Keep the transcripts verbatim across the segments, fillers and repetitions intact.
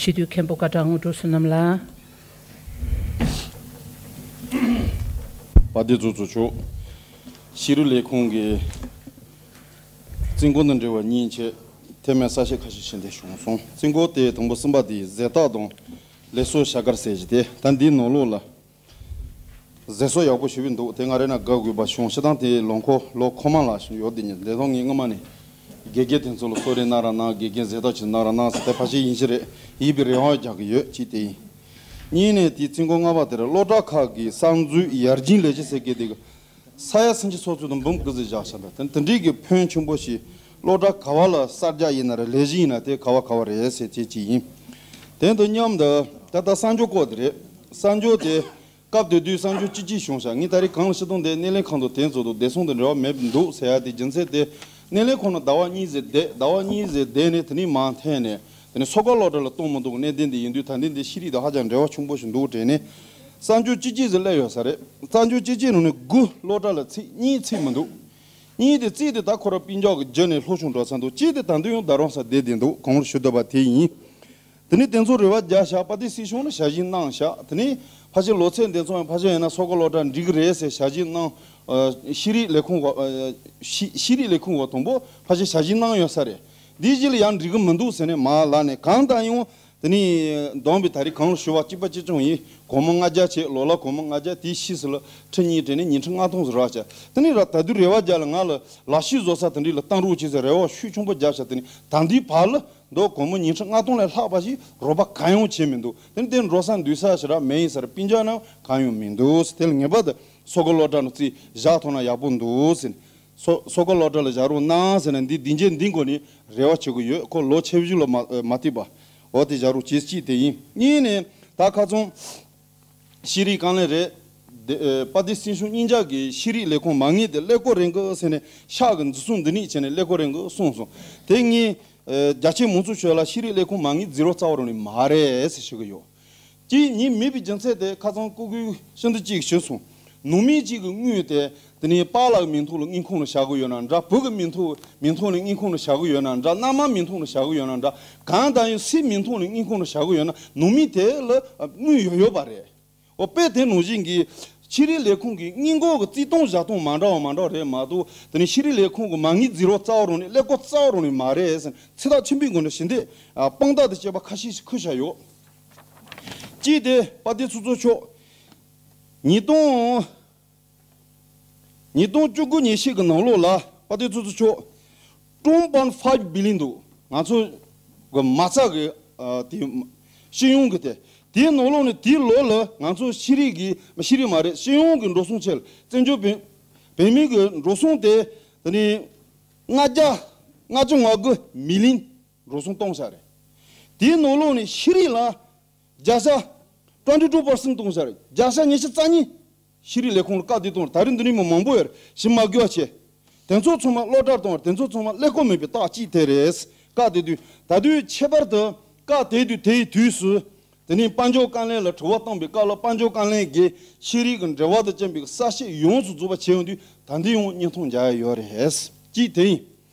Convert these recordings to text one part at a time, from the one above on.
སྤྱི་འཐུས་མཁན་པོ་སྐད་གྲགས་དངོས་གྲུབ་བསོད་ནམས་ལགས། དཔལ་ལྡན་ཚོགས་གཙོ་མཆོག་ཤེས་རིག་ལས་ཁུངས་ཀྱི་རྩིས་འགོ་དང་འབྲེལ་བ་གཉིས་བྱས། ཐེངས་མའི་གསལ་བཤད་ཁ་ཤས་ཤིག་འདི་བྱུང་སོང་། རྩིས་འགོ་དེ་དང་པོ་གསུམ་པ་དེ་ཟས་རྟགས་དང་ལས་བཟོ་བྱ་དགའ་ཟེར་གྱི་དེ། ད་འདིའི་ནང་ལོགས་ལ་ཟས་བཟོ་ཡག་པོ་ཞེ་པོ་འདུག་དེ་ང་རེ་ན་དགའ་དགོས་པ་བྱུང་། སྤྱིར་བཏང་དེ་ལོ་འཁོར་ལོ་འཁོར་མ་ལ་ཡོད་དེ་ཉིད་དེ་དང་ངས་སྔོན་མ་ནས་དགེ་རྒན་དེ་ཚོ་ལ་གསོལ་རས་གནང་ར་གནང་། དགེ་རྒན་ཟས་རྟགས་ཅིག་གནང་ར་གནང་ཟེར་དེ་ཕལ་ཆེར་ཡིན་གྱི་རེད། ཡིན་པའི་རེ་བ་རྒྱག་གི་ཡོད། གཅིག་དེ་ཡིན། གཉིས་ནས་དེའི་རྩིས་འགོ་ལྔ་པ་དེར་སློབ་གྲྭ་ཁག་གི་གསར་འཛུགས་ཡར་རྒྱས་ལས་གཞི་ཟེར་གྱི་དེ་གི་ས་ཡ་སུམ་ཅུ་སོ་གཅིག་དང་འབུམ་དགུ་ཟིག་བཞག་བཞག་འདུག་དེ་དེ་འདྲའི་གི་ཕོན་ཆེན་པོ་ཞིག་སློབ་གྲྭ་ག་བ་ལ་གསར་རྒྱག་ཡིན་ན་རེད། ལས་གཞི་ཡིན་ན་དེ་ག་བ་ག་བ་རེད་ཟེར་དེ་གཅིག་ཡིན། དེ་དང་མཉམ་དུ་ད་ལྟ་གསར་འགྱུར་སྐོར་དེ་རེད། གསར་འགྱུར་དེ་སྐབས་དེ་དུས་གསར་འགྱུར་ཅི་ཅི་བྱུང་ཤག་ངས་ད་རེས་གང་ལ་ཤི་དང་དེ་སྣེ་ལེན་ཁང་དུ་དེ་ཚོ་དང་བདེ་སྲུང་དང་འབྲེལ་བ་མེད་འདུག་ཟེར་ཡ་དེ་རྒྱུ་མཚན་དེ། སྣེ་ལེན་ཁང་ནང་ཟླ་བ་གཉིས་ཟིག་བསྡད། ཟླ་བ་གཉིས་ཟིག་བསྡད་ནས་དེ་ནས་མར་འཐེན་ནས་དེ་ནས་མཚོ་སྒར་སློབ་གྲྭ་ལ་གཏོང་མི་འདུག་གནད་དོན་དེ་ཡིན་དུས་ད་འདི་འདི་ཤེས་རིག་དང་ཧ་ཅང་འབྲེལ་བ་ཆེན་པོ་ཞིག་འདུག་དྲན་ནས་གསར་འགྱུར་ཅི་ཅི་ཟིག་སླེབས་ཡོད་ས་རེད། གསར་འགྱུར་ཅི་ཅི་ནང་ནས་དགུ་སློབ་གྲྭ་ལ་ཚིག་གཉིས་ཚིག་མི་འདུག་གཉིས་དེ་རྩིས་དེ་ད་ཁོ་རང་སྤུན་ཀྱག་གི་རྒྱུ་ནས་སློབ་ཆུང་འགྲོ་ས་འདུག་གཅིག་དེ་ད་དུང་ཡང་ད་རུང་ས་བསྡད་བསྡད་འདུག་གང་རུ་ཞུ་འདོད་པ་དེ་ཡིན། དེ་ནས་དེ་ཚོ་རེ་བ་རྒྱག་ཤག་དཔལ་ལྡན་སྲིད་སྐྱོང་ལ་ཞལ་བཞེས་གནང་ཤག་དེ་ནས་ཕལ་ཆེར་ལོ་ཚད་འདི་ཚོ་ཡང་ཕལ་ཆེར་ཡིན་ན་མཚོ་སྒར་སློབ་གྲྭ་འགྲིག་གི་རེད་ཟེར་ཞལ་བཞེས་གནང་། ཨ། ཤེས་རིག་ལས་ཁུངས་འོག་ཨ། ཤེས་ཤེས་རིག་ལས་ཁུངས་འོག་དང་པོ་ཕལ་ཆེར་ཞལ་བཞེས་གནང་ཡོད་ས་རེད། འདིའི་རྗེས་ལ་ཡང་འགྲིག་གི་མི་འདུག་ཟེར་ནས་མར་ལབ་ནས་གང་ལྟར་ཡང་དེ་ནས་བསྡོམས་པས་ད་རེས་གང་ལ་ཞུ་བ་གཅིག་པ་གཅིག་རྐྱང་ཡིན། སྒོར་མོ་ལྔ་བརྒྱ་བྱས། ལོ་ལ་སྒོར་མོ་ལྔ་བརྒྱ། དེའི་ཕྱིས་སུ་ལ་ཁྲི་གཉིས་སྤྲད་ནས་ཉིས་ཁྲི་ལྔ་སྟོང་ཟིག་རག་བྱས། དེ་ནས་ར་ད་དུང་རེ་བ་རྒྱག་ལ་ང་ལ་ལག་ཤེས་བཟོ་ས་དེ་འདྲ་ལ་བཏང་རོགས་བྱེད་ཟེར་རེ་བ་ཤུགས་ཆེན་པོ་རྒྱབ་བྱས། དེ་ནས་ད་ལྟའི་བར་ལ་མདོ་སྒོར་མོ་ཉིས་ཁྲི་ལྔ་སྟོང་ལས་ལྷག་པ་ཞིག་རོགས་པ་གང་ཡང་བྱས་མི་འདུག་དེ་ནས་དེ་འགྲོ་ས་འདུས་ས་ཞིག་ར་མེད་ཡིན་ས་རེད། སྤུན་ཀྱག་རྣམས་གང་ཡང་མི་འདུག་དེ་ལ་ངེས་པར་དུ་མཚོ་སྒར་སློབ་གྲྭ་ནང་རྩིས་བཞག་ཐུབ་ན་ཡག་པོ་འདུག་ཟེར་ནས། མཚོ་མཚོ་སྒར་སློབ་གྲྭ་ལ་བཞག་རོགས་གནང་ཟེར་ནས་འདི་འདི་འཇེ་འདི་མགོ་ནས་རེ་བ་བྱེད་ཀྱི་ཡོད། ཁོ་ལོ་ཆེ་བཞི་ལ་མ་མ་བཏུས་པ། འོ་དེ་བཞག་རོགས་བྱེད། གཅིག་དེ་ཡིན། གཉིས་ནས་ད་ཁ་སང་ཤེས་རིག་བཀའ་བློན་རེད། དེ་ཨ་དཔལ་ལྡན་སྲིད་སྐྱོང་གཉིས་ཆ་གི་ཤེས་རིག་ལས་ཁུངས་མ་དངུལ་དེ་ཀླད་ཀོར་རེད་གི་ཟེར་ནས་ཤག་གི་འཛུལ་སོང་འདི་ནས་བྱས་ནས་ཀླད་ཀོར་རེད་གི་གསུངས་སོང་། དེ་ངས་ཨ་རྒྱ་ཆེ་མང་ཚོགས་ཞོལ་ལ་ཤེས་རིག་ལས་ཁུངས་མ་དངུལ་ཛི་རོ་རྩ་བ་རང་ནས་མ་རེད་ཟེར་ཞུ་གི་ཡོད། གཅིག་ཉིད་མེད་པའི་རྒྱུ་མཚན་དེ་ཁ་སང་སྐུ་སྒེར་ཤིན་ཏུ་གཅིག་ཞུས་སོང་། ནང་མི་གཅིག་གི་དངུལ་དེ་དེ་ནས་པཱ་ལགས་མིང་ཐོག་ལ་དངུལ་ཁང་ལ་བཞག་གི་ཡོད་ན་འདྲ། བུ་གི་མིང་ཐོག་མིང་ཐོག་ནས་དངུལ་ཁང་ལ་བཞག་གི་ཡོད་ན་འདྲ། མནའ་མ་མིང་ཐོག་ལ་བཞག་གི་ཡོད་ན་འདྲ། གང་ལྟར་ཡང་སུའི་མིང་ཐོག་ནས་དངུལ་ཁང་ལ་བཞག་གི་ཡོད་ན་ནང་མི་དེ་ལ་དངུལ་ཡོད་ཡོད་པ་རེད། འོ་དཔེ་དེ་ནང་བཞིན་གྱི་ཤེས་རིག་ལས་ཁུངས་ཀྱི་དངུལ་འགོག་གི་རྩིས་གཏོང་བཞག་སྟངས་མ་འདྲ་བ་མ་འདྲ་བ་རེད་མ་གཏོགས། དེ་ནས་ཤེས་རིག་ལས་ཁུངས་ཀྱི་མ་དངུལ་ཛི་རོ་རྩ་བ་རང་ནས་ཀླད་ཀོར་རྩ་བ་རང་ནས་མ་རེད་ཟེར་ཚིག་ཐག་ཆོད་པོའི་སྒོ་ནས་ཞི་བདེ་ཨ་དཔང་རྟགས་དང་བཅས་པ་ཁ་ཤས་ཤིག་འཁུར་བཞག་ཡོད། གཅིག་དེ་དཔལ་ལྡན་ཚོགས་གཙོ་མཆོག་ཉིས་སྟོང་ཉིས་སྟོང་བཅུ་དགུ་ཉི་ཤུ་གི་ནང་ལོགས་ལ་དཔལ་ལྡན་ཚོགས་གཙོ་མཆོག་two point five billion འདུག་ང་ཚོ་གི་མ་རྩ་གི་ཨ་དེ་སྤྱི་ཡོངས་ཀྱི་དེ་དེའི་ནང་ལོགས་ནས་དེའི་ལོ་ལ་ང་ཚོ་ཤེས་རིག་གི་ཤེས་རིག་མ་རེད། སྤྱི་ཡོངས་ཀྱི་འགྲོ་སོང་ཆེད་ལ་བཙན་བྱོལ་བོད་བོད་མི་གི་འགྲོ་སོང་དེ་དེ་ནི་ལྔ་བརྒྱ་ལྔ་བཅུ་ང་དགུ་མི་ལིན་འགྲོ་སོང་གཏོང་བཞག་རེད། དེའི་ནང་ལོགས་ནས་ཤེས་རིག་ལ་བརྒྱ་ཆ་twenty two percent གཏོང་བཞག་རེད། བརྒྱ་ཆ་ཉི་ཤུ་རྩ་གཉིས་ཤེས་རིག་ལས་ཁུངས་ལ་བཀའ་དེ་གཏོང་རེད། ད་རིང་འདི་ནས་མི་མང་པོ་ཡོད་རེད། ཞིབ་མ་དགོས་པ་བྱས། དེ་ཚོ་ཚང་མ་སློབ་གྲྭར་གཏོང་བ་རེད། དེ་ཚོ་ཚང་མ་ཀླད་ཀོར་མེད་པའི་རྟགས་གཅིག་དེ་རེད། བཀའ་དེ་དུས་ད་དུས་ཁྱད་པར་དུ་བཀའ་དེ་དུས་དེའི་དུས་སུ་དེ་ནས་དཔལ་འབྱོར་བཀའ་བློན་ལ་དྲི་བ་བཏང་པའི་སྐབས་ལ་དཔལ་འབྱོར་བཀའ་བློན་གྱིས་ཤེས་རིག་གི་འབྲེལ་བ་དང་བཅས་པའི་གསལ་བཤད་ཡོངས་སུ་རྫོགས་པ་བྱས་ཡོང་དུས་ད་འདི་ཡང་བརྙན་ཐུང་རྒྱག་ཡ་ཡོད་རེད། གཅིག་དེ་ཡིན།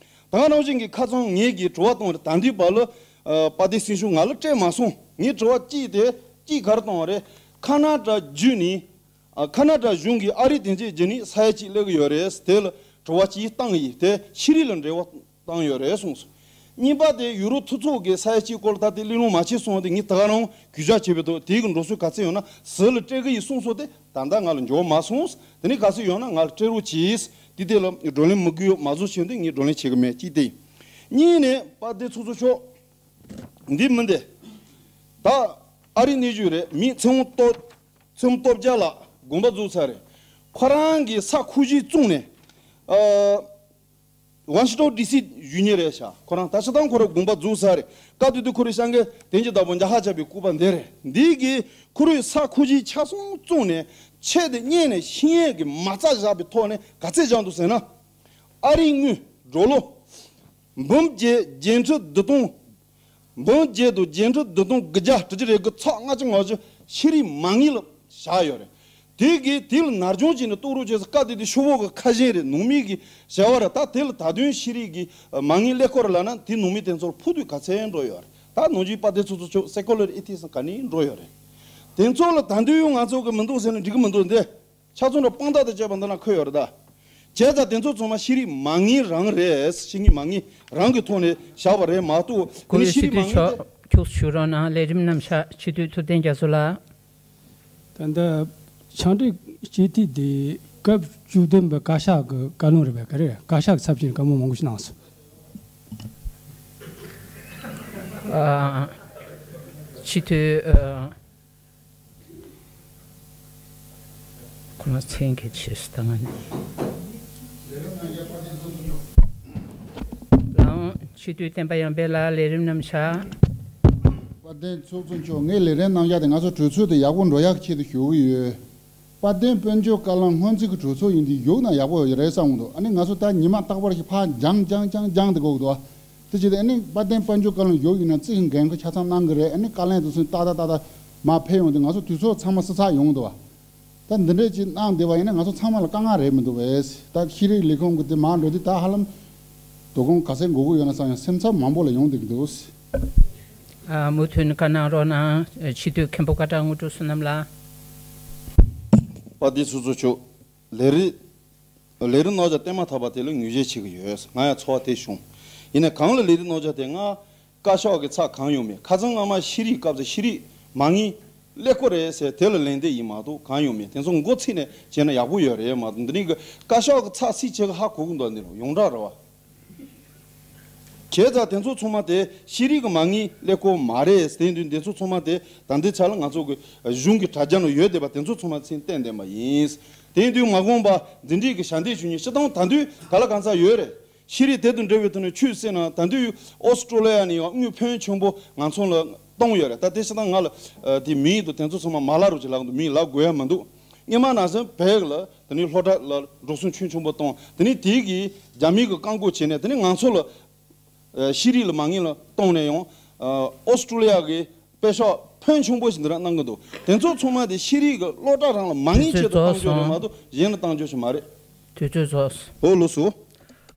ད་ག་ནང་བཞིན་གྱི་ཁ་སང་ངེད་ཀྱིས་དྲི་བ་བཏང་བ་རེད། ད་འདི་བར་ལ་ཨ་དཔལ་ལྡན་སྲིད་སྐྱོང་ང་ལ་སྤྲད་མ་སོང་། ངས་དྲི་བ་གཅིག་དེ་གཅིག་ག་རེ་བཏང་བ་རེད། ཁ་ན་ཌ་བརྒྱུད་ནས་ཨ་ཁ་ན་ཌ་གཞུང་གིས་ཨ་རིའི་དེ་འཛིན་བརྒྱུད་ནས་ས་ཡ་གཅིག་སླེབས་ཀྱི་ཡོད་རེད། དེ་ལ་དྲི་བ་གཅིག་བཏང་ཡིན། དེ་ཤེས་རིག་ལ་འབྲེལ་བ་བཏང་ཡོད་རེད་གསུངས་སོང་། གཉིས་པ་དེ་ཡུ་རོབ་མཐུན་ཚོགས་ཀྱི་ས་ཡ་གཅིག་སྐོར་ལ་ད་ལྟའི་གླེང་སློང་མ་བྱས་སོང་། དེ་ངས་ད་ག་རང་གུས་ཞབས་བྱས་པའི་ཐོག་དེའི་གི་འགྲོ་སོང་ག་ཚད་ཡོད་ན་ཟུར་ལ་སྤྲད་གི་ཡིན་གསུངས་སོང་། དེ་ད་ལྟ་ང་ལ་འབྱོར་མ་སོང་། དེ་ནས་ག་ཚད་ཡོད་ན་ང་ལ་སྤྲད་རོགས་གྱིས། དེ་དེ་ལ་བགྲོ་གླེང་མི་དགོས་མ་བཟོ་བྱས་དུས་ངས་བགྲོ་གླེང་བྱེད་གི་མེད། གཅིག་དེ་ཡིན། གཉིས་ནས་དཔལ་ལྡན་ཚོགས་གཙོ་མཆོག་འདི་མི་འདི་ད་ཨ་རིའི་གནས་བཞུགས་རེད། མི་ཚེ་དབང་སྟོབས་ཚེ་དབང་སྟོབས་རྒྱལ་ལགས་དགོངས་པ་རྫོགས་ཚར་རེད། ཁོ་རང་གི་ས་ཁུག་ཅིག་བཙོངས་ནས་ཨ། ཝ་ཤིང་ཊོན་ཌི་སི་བཞུགས་མཁན་རེད་ཤག་ཁོ་རང་ད་ཆ་དང་ཁོ་རང་དགོངས་པ་རྫོགས་ཚར་རེད། སྐབས་དེ་དུས་ཁོ་རང་ཤང་གི་དེང་གི་བདག་པོ་འཇའ་ཧ་ཆགས་པའི་སྐུ་པར་འདི་རེད། འདི་གིས་ཁོ་རང་ས་ཁུག་ཅིག་ཆ་ཚང་བཙོངས་ནས་ཆེད་དུ་གཉེར་ནས་ཤེས་ཡོན་གྱི་མ་རྩ་བཞག་པའི་ཐོག་ནས་ག་ཚད་བཞག་འདུག་ཟེར་ན། ཨ་རིའི་དངུལ་ཌོ་ལར་འབུམ་བརྒྱད་བརྒྱད་ཁྲི་བདུན་སྟོང་། འབུམ་བརྒྱད་དང་བརྒྱད་ཁྲི་བདུན་སྟོང་དགུ་བརྒྱ་དྲུག་ཅུ་རེ་དགུ་ཚེག་ལྔ་བཅུ་ང་བཅུ་ཤེས་རིག་མ་དངུལ་ལ་བཞག་ཡོད་རེད། དེ་གིས་དེ་ལ་ནར་སྦྱོང་བྱས་ནས་གཏོང་རོགས་བྱས་ཟེར། སྐབས་དེ་དུས་ཤོག་བུ་གི་ཁ་བཞིན་རེད། ནང་མི་གི་བྱ་བ་རེད། ད་དེ་ལ་ད་དུང་ཤེས་རིག་གི་མ་དངུལ་ཀླད་ཀོར་ལབ་ན་དེ་ནང་མི་དེ་ཚོར་ཕོག་དུས་ག་ཚད་འགྲོ་ཡོད་རེད། ད་ནང་ཆོས་དཔལ་ལྡན་ཚོགས་གཙོ་མཆོག་སེ་ཀོ་ལར་ཨེ་ཐིག་སི་ག་ནས་འགྲོ་ཡོད་རེད། དེ་ཚོ་ལ་ད་དུང་ཡང་ང་ཚོ་གི་མི་འདུག་ཟེར་ན་འགྲིག་གི་མི་འདུག་འདི། ཆ་ཚང་འདྲ་དཔང་རྟགས་དང་བཅས་པ་འདི་ན་འཁོད་ཡོད་རེད་ད། བྱས་ཙང་དེ་ཚོ་ཚང་མ་ཤེས་རིག་མ་དངུལ་རང་རེད། ཤེས་རིག་མ་དངུལ་རང་གི་ཐོག་ནས་བཞག་པ་རེད་མ་གཏོགས། དེ་ནི་ཤེས་རིག་མ་དངུལ་དེ། ཁྱུག་ཞུ་རོགས་གནང་། ལས་རིམ་རྣམ་གཞག་སྤྱི་འཐུས་ཐུབ་བསྟན་རྒྱ་མཚོ་ལགས། ད་ལྟ་ཕྱག་སྦྲེལ་སྤྱི་འཐུས་དེ་སྐབས་བཅུ་བདུན་པའི་བཀའ་ཤག་གི་བཀའ་བློན་རེད་པས། ག་རེ་བཀའ་ཤག་གི་ཚབ་བྱས་ནས་བཀའ་མོལ་མང་པོ་ཞིག་གནང་སོང་། ཨ། སྤྱི་འཐུས་ཨ། ཁོ་ན་མཚན་གྱི་ཆེ་སུ་དང་ང་ནི། ལའང་སྤྱི་འཐུས་བསྟན་པ་ཡར་འཕེལ་ལགས་ལས་རིམ་རྣམ་གཞག། དཔལ་ལྡན་ཚོགས་གཙོ་མཆོག་ངས་ལས་རིམ་རྣམ་གཞག་དེ་ང་ཚོ་གྲོས་ཚོགས་དེ་ཡག་པོ་འགྲོ་ཡག་ཆེད་དུ་ཞུ་གི་ཡོད། དཔལ་ལྡན་དཔལ་འབྱོར་བཀའ་བློན་སྔོན་རྩིས་ཀྱི་གྲོས་ཚོགས་ཡིན་དུས་བཞུགས་ན་ཡག་པོ་རེད་བསམ་གྱི་འདུག་ཨ་ནི་ང་ཚོ་ད་ཉི་མ་རྟག་པར་ཞིག་ཕར་འགྱངས་འགྱངས་འགྱངས་འགྱངས་དེ་དགོས་ཀྱི་འདུག་དེ་བྱས་ཏེ་ཨ་ནི་དཔལ་ལྡན་དཔལ་འབྱོར་བཀའ་བློན་བཞུགས་ཡིན་ན་རྩིས་ཀྱི་འགན་ཁུར་ཆ་ཚང་གནང་གི་རེད། ཨ་ནི་བཀའ་བློན་དེ་ཚོ་ཏག་ཏག་ཏག་ཏག་མར་ཕེབས་ཡོང་དུས་ང་ཚོ་དུས་ཚོད་ཚང་མ་བསྲི་ཚར་ཡོང་གི་འདུག་བ། ད་འདི་འདྲས་ཅིག་གནང་བསྡད་པ་ཡིན་ན་ང་ཚོ་ཚང་མ་ལ་དཀའ་ངལ་རེད་མི་འདུག་བས། ད་ཤེས་རིག་ལས་ཁུངས་ཀྱི་དེ་མར་འགྲོ་དུས་ད་ཧ་ལམ་དོ་དགོང་ག་ཚད་འགོར་གྱི་ཡོད་ན་བསམ་ཡང་སེམས་འཚབ་མང་པོ་ལ་ཡོང་བསྡད་ཀྱི་འདུག་ཨ། མུ་མཐུད་བཀའ་གནང་རོགས་གནང་། སྤྱི་འཐུས་མཁན་པོ་ཀ་ཊ་དངོས་གྲུབ་བསོད་ནམས་ལགས། དཔལ་ལྡན་ཚོགས་གཙོ་མཆོག་ལས་རིམ། ལས་རིམ་རྣམ་གཞག་གཏན་མ་ཐག་པ་དེ་ལ་ངོས་བཞེས་བྱེད་ཀྱི་ཡོད། ང་ཡང་ཚོར་བ་དེ་བྱུང་། ཡིན་ནའི་གང་ལ་ལས་རིམ་རྣམ་གཞག་དེ་ང་བཀའ་ཤག་གི་ཚབ་གང་ཡང་མེད། ཁ་སང་སྔ་མ་ཤེས་རིག་སྐབས་སུ་ཤེས་རིག་མ་དངུལ་ཀླད་ཀོར་རེད་ཟེར་དེ་ལ་ལན་འདེབས་ཡིན་མ་གཏོགས་གང་ཡང་མེད། དེ་ཚོ་མགོ་ཚིག་ནས་བྱས་ན་ཡག་པོ་ཡོད་རེད་མ་གཏོགས། འདི་ནི་གི་བཀའ་ཤག་གི་ཚབ་སྲིད་བྱེད་གི་ཧ་གོ་གི་འདུག་འདི་ལ་ཡོངས་གྲགས་རེད་བ། བྱས་ཙང་དེ་ཚོ་ཚང་མ་དེ་ཤེས་རིག་གི་མ་དངུལ་ཀླད་ཀོར་མ་རེད། དེ་དུས་དེ་ཚོ་ཚང་མ་དེ་ད་ལྟའི་ཆ་ལ་ང་ཚོ་གི་གཞུང་གི་དྲ་རྒྱ་ནང་ཡོད་བསྡད་པ་དེ་ཚོ་ཚང་མ་མཚན་བསྟན་བསྟན་པ་ཡིན། དེ་དུས་མ་འོངས་པ་འཛིན་གྲྭའི་གི་ཞལ་འདེབས་ཞུ་མཁན་སྤྱིར་བཏང་ད་དུང་ག་ལ་གང་ཚ་ཡོད་རེད། ཤེས་རིག་དེ་དང་འབྲེལ་བའི་ཐོག་ནས་ཆོས་ཟེར་ན་ད་དུང་ཨོ་སི་ཀྲོ་ལི་ཡ་ནས་ཡང་དངུལ་ཕོན་ཆེན་པོ་ང་ཚོ་ལ་གཏོང་ཡོད་རེད། ད་དེ་སྤྱིར་བཏང་ང་ལ་དེ་མིང་དང་དེ་ཚོ་ཚང་མ་མ་ལབ་རོགས་ཅིག་ལབ་འདུག་མིང་ལབ་དགོས་ཡ་མི་འདུག་སྔོན་མ་ནང་བཞིན་བོད་ལ་དེ་ནས་སློབ་གྲྭ་ལ་འགྲོ་སོང་ཆུང་ཆུང་པོ་གཏོང་། དེ་ནས་དེ་གིས་རྒྱ་མི་གིས་བཀག་འགོག་བྱས་ནས་དེ་ནས་ང་ཚོ་ལ་ཤེས་རིག་ལ་མ་དངུལ་ལ་གཏོང་ནས་ཡང་ཨོ་སི་ཀྲོ་ལི་ཡ་གི་དཔེ་ཤོག་ཕོན་ཆུང་པོ་ཞིག་འདི་ར་གནང་གི་འདུག་དེ་ཚོ་ཚང་མ་དེ་ཤེས་རིག་གི་སློབ་གྲྭ་རང་ལ་མ་དངུལ་ཆེད་དུ་གཏོང་རྒྱུ་རེད་མ་གཏོགས་གཞན་ལ་གཏོང་རྒྱུ་ཞིག་མ་རེད། དུས་ཚོད་རྫོགས་སོང་། ཨོ་ལགས་སོ།